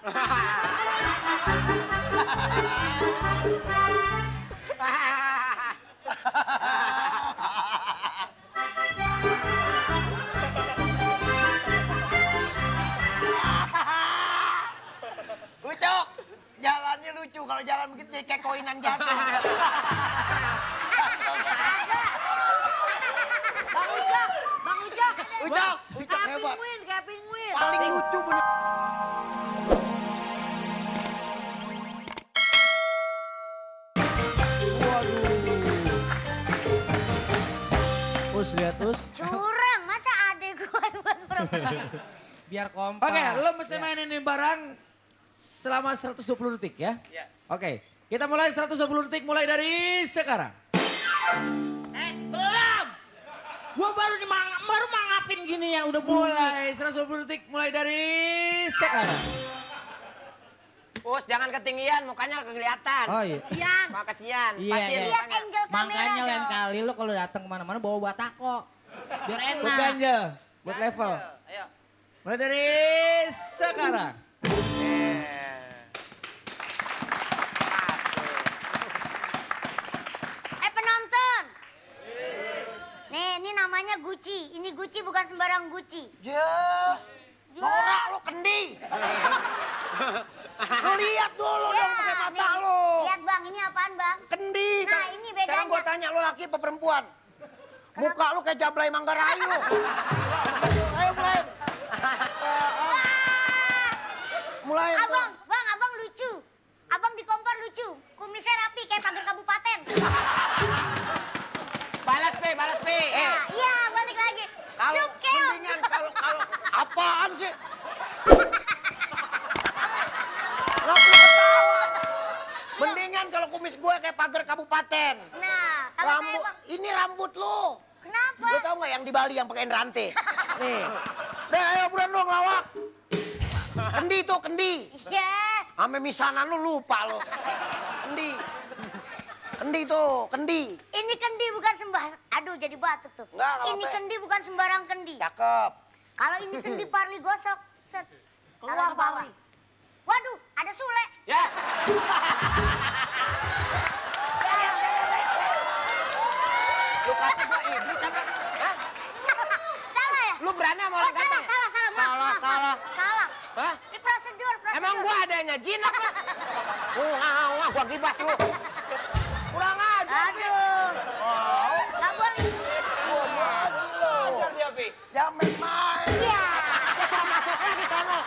Ucok, jalannya lucu. Kalau jalan begitu jadi kayak koinan jatuh. Ucok hebat. Kayak penguin. Paling lucu bener. Us, lihat Us. Curang, masa adek gue buat perempuan. Biar kompak. Oke, lo mesti mainin ini barang selama 120 detik ya. Iya. Oke, kita mulai 120 detik mulai dari sekarang. Belum. Gua baru mangapin gini ya udah Mulai 120 detik mulai dari sekarang. Us, jangan ketinggian, mukanya kelihatan. Oh iya. Sian. Wah, kasihan. Iya, Pastiin iya. Lihat mukanya. angle kamera Makanya lain dong. kali lo kalau datang kemana-mana bawa batako. Biar Buat enak. ganja, buat level. Ayo. Mulai dari sekarang. Penonton. Nih, ini namanya Gucci. Ini Gucci bukan sembarang Gucci. Ya, norak lo kendi. Lo lihat dulu dong pakai mata nih. lo. Lihat bang, ini apaan bang? Kendi. Nah, ini bedanya. Sekarang gua tanya lo laki apa perempuan? Muka lo kayak Jablay Manggarai lo. Ayo mulai. Mulai. Abang lucu. Abang di kompor lucu. Kumisnya rapi kayak pagar kabupaten. Balas P. Nah, iya, balik lagi. Kalau Sukeo. mendingan kalau apaan sih? Nggak perlu ketawa. Mendingan kalau kumis gue kayak pagar kabupaten. Nah, kalau saya Rambut, bang, ini rambut lo. kenapa? Lo tau nggak yang di Bali yang pakein rantai? Nih. Udah ayo buruan dong lawak. Kendi tuh, kendi. Iya. Ame misanan lu lupa lo. Kendi. Kendi tuh, kendi. Ini kendi bukan sembarang. Aduh, jadi batuk tuh. Nggak Ini apa-apa. kendi bukan sembarang kendi. Cakep. Kalau ini kendi parli gosok, set. Keluar Taruh di bawah. parli. Waduh, ada Sule. Ya. Lu kata gua iblis apa? Hah? Salah ya? Lu berani sama orang ganteng? Salah. Salah. Salah. Hah? Ini prosedur. Emang gua adanya jin apa? Gua gibas lu. Kurang ajar. Aduh. Wow. Gak boleh. Ajar dia, Pi. Jangan main-main. Iya. Masuk lagi sono.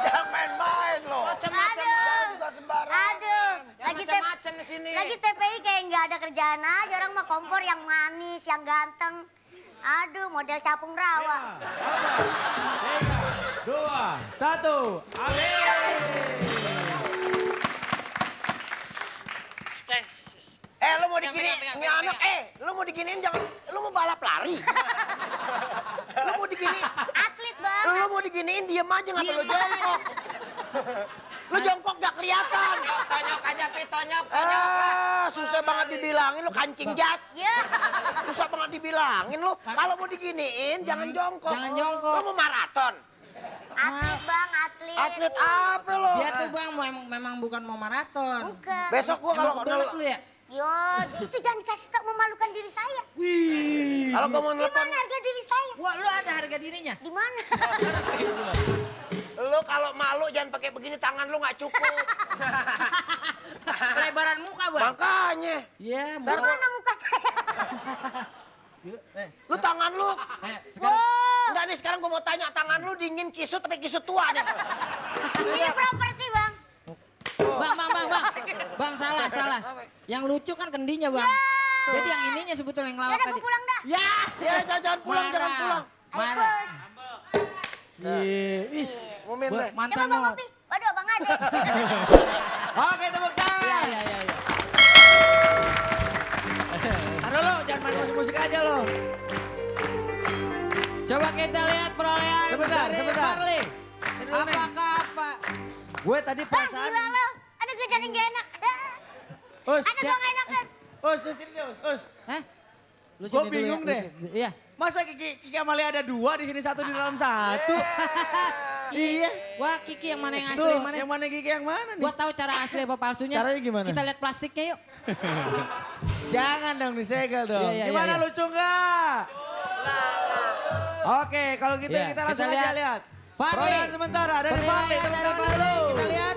Jangan main-main lo. Macam-macam Aduh. juga sembarangan. Aduh. Jangan Lagi macam-macam di sini. Lagi TPI kayak nggak ada kerjaan aja. Orang mah kompor yang manis, yang ganteng. Aduh, model capung rawa. 3, 2, 1, Lo mau diginiin, ini anak, lo mau diginiin jangan, lo mau balap lari. Lo mau diginiin, Atlet bang. lo mau diginiin diem aja nggak perlu jongkok. Lo jongkok gak kelihatan. Tonyok aja, Pi, tonyok. Susah banget dibilangin lo kancing jas. Ya. Susah banget dibilangin lo. Kalau mau diginiin jangan jongkok. Jangan jongkok. Lo mau maraton. Atlet bang, atlet. Atlet apa lo? Dia tuh bang memang bukan mau maraton. Bukan. Besok gua Emang kalau kebelet lu ya? Yo, itu jangan kasih tak memalukan diri saya. kalau gua mau Di nelfon, mana harga diri saya? Wah lu ada harga dirinya? Di mana? lo kalau malu jangan pakai begini, tangan lo nggak cukup. Lebaran muka bang. Makanya. Iya. Di mana muka saya? Lu tangan lu. Sekarang Wow. Enggak nih, sekarang gua mau tanya, tangan lu dingin kisut tapi kisut tua nih. Ini properti bang. Bang salah. Yang lucu kan kendinya bang. Jadi yang ininya sebetulnya yang lawak Yaudah, tadi. gua pulang dah. Ya. Ya jangan pulang, jangan pulang. Ayo Marah. bos. Ih. Momen deh. Mantan Coba bang lo. kopi. Waduh bang Ade. Oke, tepuk tangan. Iya. Taruh lo, jangan main musik-musik aja lo. Coba kita lihat perolehan Sebentar. dari Farli. Ini lo, Neng. Apakah apa? Gue tadi Bang perasaan. gila lo. Aduh gue jadi gak enak. Us, Aduh gue gak enak kan. Us, ini Us. Hah? Lu Gua sini dulu bingung ya, deh. Iya. Masa Kiki Amalia ada 2 di sini, 1 di dalam 1? Iya. Wah Kiki yang mana yang asli Tuh, yang mana? yang mana Kiki yang mana nih? Gua tahu cara asli apa palsunya. Caranya gimana? Kita lihat plastiknya yuk. Jangan dong disegel dong. Iya, iya, Gimana iya. lucu nggak? Oke, kalau gitu Iya, kita langsung kita aja lihat. lihat. Farli. Perolehan sementara dari Farli. Penilaian Tepuk dari tangan Farli. dulu. Kita lihat.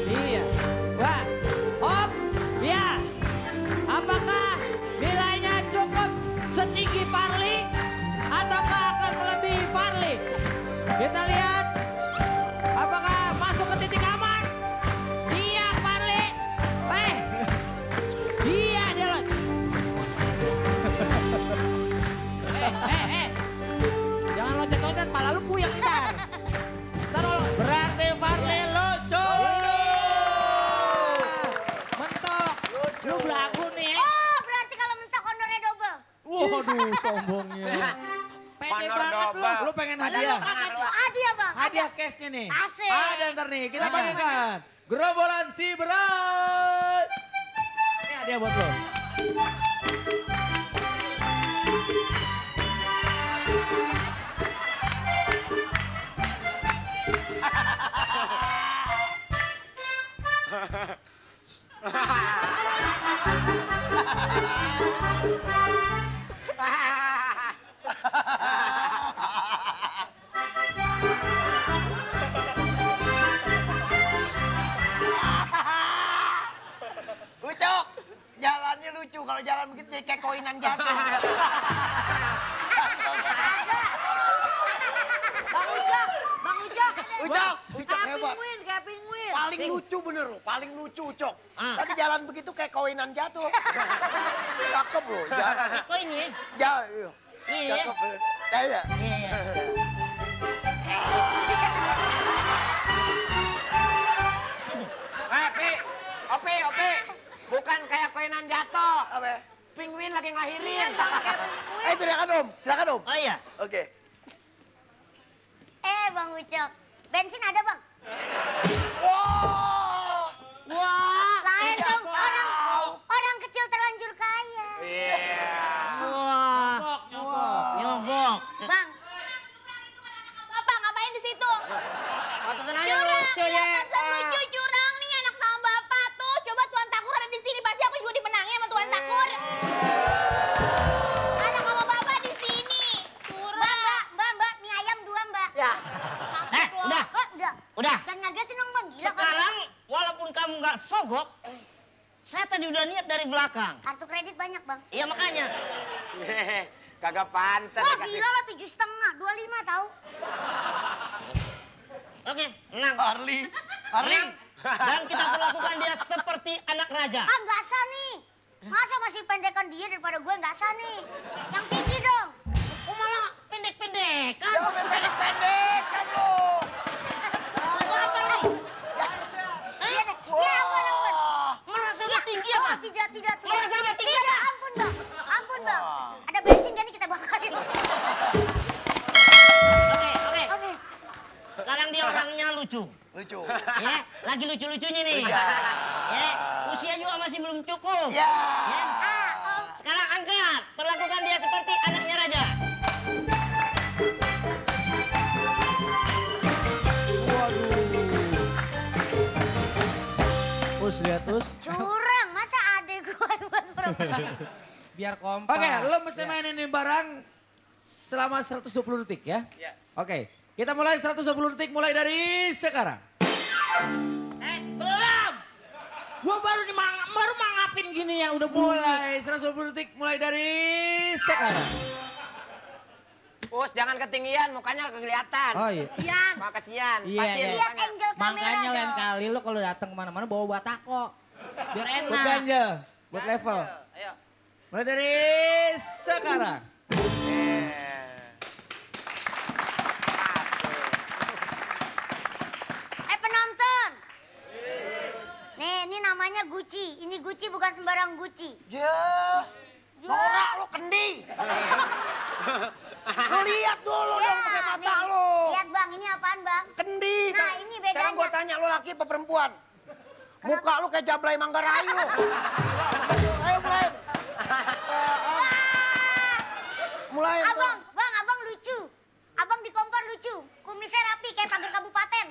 Iya. Wah. Op. Iya. Apakah nilainya cukup setinggi Farli ataukah akan melebihi Farli? Kita lihat. Apakah masuk ke titik aman? Iya Farli. Iya dia loh. Jangan loncat-loncat, malah lu puyeng ntar. Ntar lo. Berarti Farli lucu. Mentok. Lu belagu nih ya. Oh, berarti kalau mentok honornya double. Waduh, sombongnya. Pede banget lu. Lu pengen Lalu hadiah? kakak tuh hadiah bang. Hadiah cashnya nih. Asik. Ada ntar nih, kita Nah. bagikan. Gerombolan si berat. Ini hadiah buat lo. Ucok, jalannya lucu. Kalau jalan begitu jadi kayak koinan jatuh. Bang Ucok, Bang Ucok. Ucok, Ucok Kayak hebat. penguin, kayak penguin. Paling lucu bener loh, paling lucu Ucok. Tadi jalan begitu kayak koinan jatuh. Cakep loh, jalan. Kok ini? Jalan, iya. Iya. Cakep. Ya, iya. Iya. Pi, Opi. Bukan kayak koinan jatuh. Apa? Penguin lagi ngelahirin. Silakan Om, silakan Om. Oh iya. Oke. Bang Ucok, bensin ada bang? Wah. Wah. Lain Tidak dong, tahu. orang kecil terlanjur kaya. Iya. Wah. Nyobok. Bang. Bapak ngapain di situ? Pantesan aja Curang, lucu iya ya. kan lucu curang nih anak sama bapak tuh. Coba Tuan Takur ada di sini, pasti aku juga dimenangin sama Tuan Takur. Anak sama bapak di sini. Curang. Mbak, mie ayam 2 mbak. Ya. Udah. Udah. Udah. Jangan ngagetin dong bang, gila kan. Sekarang walaupun kamu nggak sogok, saya tadi udah niat dari belakang. Kartu kredit banyak bang. Iya makanya. Kagak pantas. Wah gila lah 7,5, 25 tahu. Oke, menang. Harley. Menang. Dan kita perlakukan dia seperti anak raja. Ah nggak sah nih. Masa masih pendekan dia daripada gue nggak sah nih. Yang tinggi dong. Oh malah pendek-pendekan. Jangan pendek-pendek kan lo. Apa nih? Iya deh. Iya ampun. Merasa Iya. udah tinggi Oh, apa? tidak. Merasa udah tinggi Tidak, apa? ampun bang. Ampun bang. Wah. Ada bensin kan nih kita bakarin. Oke. Oke. Sekarang dia orangnya lucu. Lucu. Ya, lagi lucu-lucunya nih. Iya. Ya, usia juga masih belum cukup. Ya. Ya. Sekarang angkat, perlakukan dia seperti anaknya raja. Us, lihat Us. Curang, masa adek gue buat perempuan. Biar kompak. Oke, lo mesti Ya. mainin ini barang selama 120 detik ya. Iya. Oke, kita mulai 120 detik mulai dari sekarang. Belum. Gua baru mangapin gini ya udah bunyi. Mulai 120 detik mulai dari sekarang. Us, jangan ketinggian, mukanya kelihatan. Oh iya. Sian. Wah, kasihan. Iya, Pasir iya. Lihat mukanya. angle kamera Makanya lain dong. kali lu kalau datang kemana-mana bawa batako. Biar Buat enak. ganjel, buat level. Ayo. Mulai dari sekarang. Penonton. Nih, ini namanya Gucci. Ini Gucci bukan sembarang Gucci. Ya. Norak lo kendi. Lo lihat dulu dong pakai mata nih. lo. Lihat bang, ini apaan bang? Kendi. Nah, ini bedanya. Sekarang gua tanya lo laki apa perempuan? Muka lu kayak Jablay Manggarai lo. Ayo mulai. mulai. Abang lucu. Abang di kompor lucu. Kumisnya rapi kayak pagar kabupaten.